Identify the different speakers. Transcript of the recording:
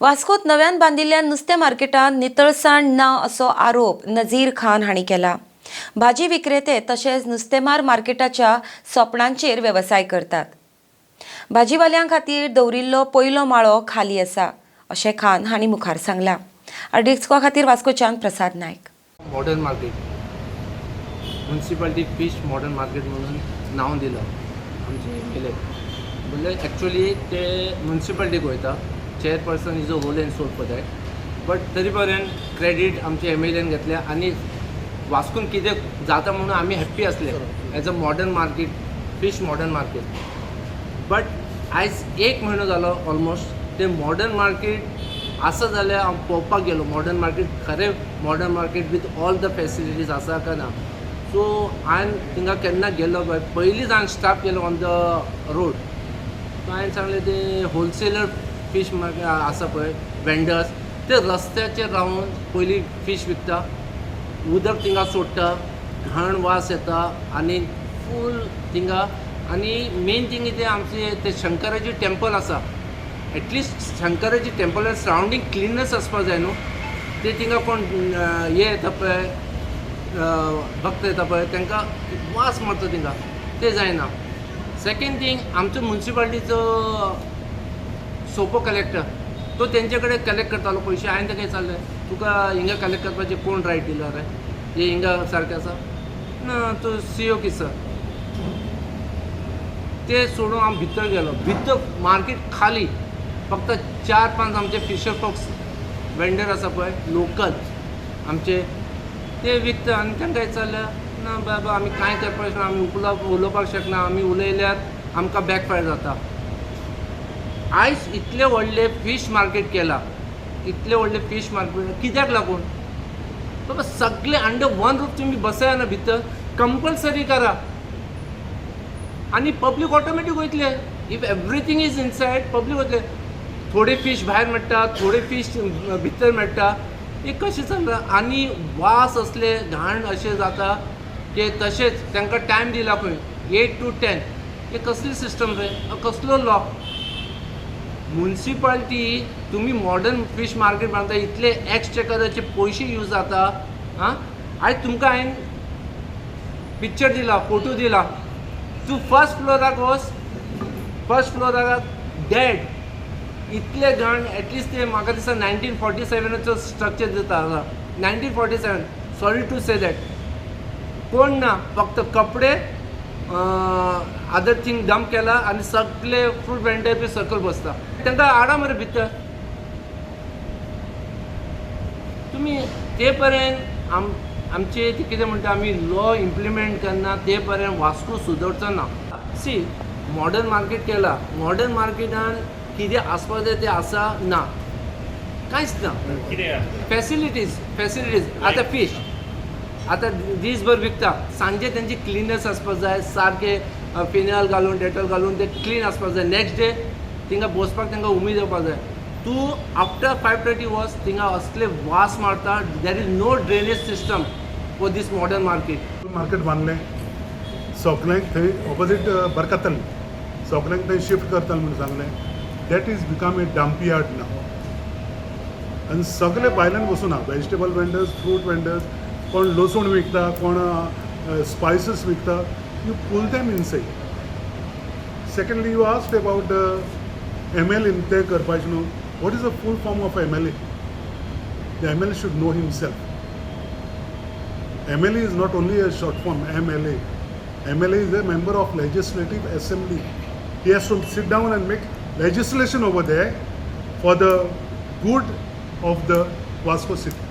Speaker 1: वास्कोत नव्यान बांदिल्ल्या नुस्तें मार्केटांत नितळसाण ना असो आरोप नझीर खान हांणी केला. भाजी विक्रेते तशेंच नुस्तेमार मार्केटाच्या सोपणांचेर वेवसाय करतात. भाजीवाल्यां खातीर दवरिल्लो पयलो माळो खाली आसा अशें खान हांणी मुखार सांगलां. आरडीएक्सको खातीर वास्कोच्यान Prasad Naik.
Speaker 2: Modern market, municipality fish modern market म्हणून नांव दिलां आमचे एम एल ए. म्हणल्यार एक्चुली ते मुन्सिपालिटीक वयता. Chairperson is a whole and sole for that, but तरी पर्यंत क्रेडीट आमचे एम एल एन घेतले आनी वास्कोन कितें जाता म्हणून आमी हॅप्पी आसले as a modern market, fish modern market. But आयज एक म्हयनो जालो ऑलमोस्ट ते मॉडर्न मार्केट आसा जाल्यार हांव पळोवपाक गेलो मॉडर्न मार्केट खरें modern market with all the facilities आसा काय ना. सो हांवें थिंगा केन्ना गेलो पळय, पयलींच हांवें स्टाप केलो ऑन the road. सो हांवें सांगलें ते होलसेलर फीश मार्केट आसा पळय वेंडर्स, ते रस्त्याचेर रावन पयलीं फीश विकता, उदक थिंगा सोडटा, घाण वास येता आनी फूल थिंगा. आनी मेन थिंग कितें, आमचे ते शंकराजी टेम्पल आसा, at least Shankaraji Templar surrounding cleanness आसपा जाय न्हू. ते थिंगा कोण हे येता पळय, भक्त येता पळय, तांकां वास मारता थिंगा, ते जायना. सेकेंड थींग, आमचो मुन्सिपालिटीचो सोपो कलेक्टर तो तेंचे कडेन कलेक्ट करतालो पयशे. हांवें ताका विचारलें, तुका हिंगा कलेक्ट करपाचें कोण रायट दिला रे, हे हिंगा सारकें आसा ना, तूं सी ओ किसर. ते सोडून हांव भितर गेलो, भितर मार्केट खाली, फक्त 4-5 आमचे फिशर फॉक्स वेंडर आसा पळय लोकल आमचे, ते विकता. आनी तांकां विचारलें, ना बाबा आमी कांय करपाक शकना, आमी उलोवपाक शकना, आमी उलयल्यार आमकां बॅकफायर जाता. आयज इतलें व्हडलें फीश मार्केट केलां, इतलें व्हडलें फीश मार्केट कित्याक लागून बाबा? सगळें अंडर वन रूफ तुमी बसया ना भितर, कंपल्सरी करा आनी पब्लीक ऑटोमॅटीक वयतले. If everything is inside, public वयतले. थोडे फीश भायर मेळटा, थोडे फीश भितर मेळटा, हे कशें चल्लां? आनी वास असले घाण अशें जाता की तशेंच तांकां टायम दिला खंय 8 to 10. हे कसली सिस्टम रे, कसलो लॉ? मुन्सिपालिटी तुमी मॉडर्न फीश मार्केट बांदता, इतले एक्सचेकराचे पयशे यूज जाता. आं, आयज तुमकां हांवें पिक्चर दिला, फोटो दिला, तूं फर्स्ट फ्लोराक वच, फर्स्ट फ्लोराक डेड इतले घाण. एटलिस्ट ते म्हाका दिसता 1947चो स्ट्रक्चर दिता हांगा, 1947, sorry to say that. कोण ना, फक्त कपडे अदर थींग डंप केला आनी सगळे फ्रूट वेंडर बी सकयल बसता. तांकां हाडा मरे भितर तुमी. ते पर्यंत आमचे ते कितें म्हणटा, आमी लॉ इम्प्लिमेंट करना ते पर्यंत वास्को सुदरचो ना. सी, मॉडर्न मार्केट केला, मॉडर्न मार्केटान कितें आसपा जाय तें आसा ना, कांयच ना. फॅसिलिटीज, फॅसिलिटीज आतां फीश आतां दीसभर विकता, सांजे तेंची क्लिननेस आसपाक जाय, सारकें फिनायल घालून डेटॉल घालून ते क्लीन आसपाक जाय. नेक्स्ट डे थिंगा बसपाक तांकां उमेद येवपाक जाय. तूं आफ्टर 5:30 वच, थिंगा असले वास मारता. There is no drainage system for this modern market.
Speaker 3: Market बांदलें सगल्यांक थंय ऑपोजीट बरकतल्ली, सगल्यांक थंय शिफ्ट करताले म्हूण सांगलें. That is become a dump yard now. आनी सगळे भायल्यान बसून आहा, वेजिटेबल वेंडर्स, फ्रूट वेंडर्स, कोण लसूण विकता, कोण स्पायसीस विकता. You pull them inside. Secondly, you asked about the MLA तें करपाचें न्हू. What is the full form of MLA? The MLA should know himself. MLA is not only a short form, MLA. MLA is a member of Legislative Assembly. He has to sit down and make legislation over there for the good of the Vasco city.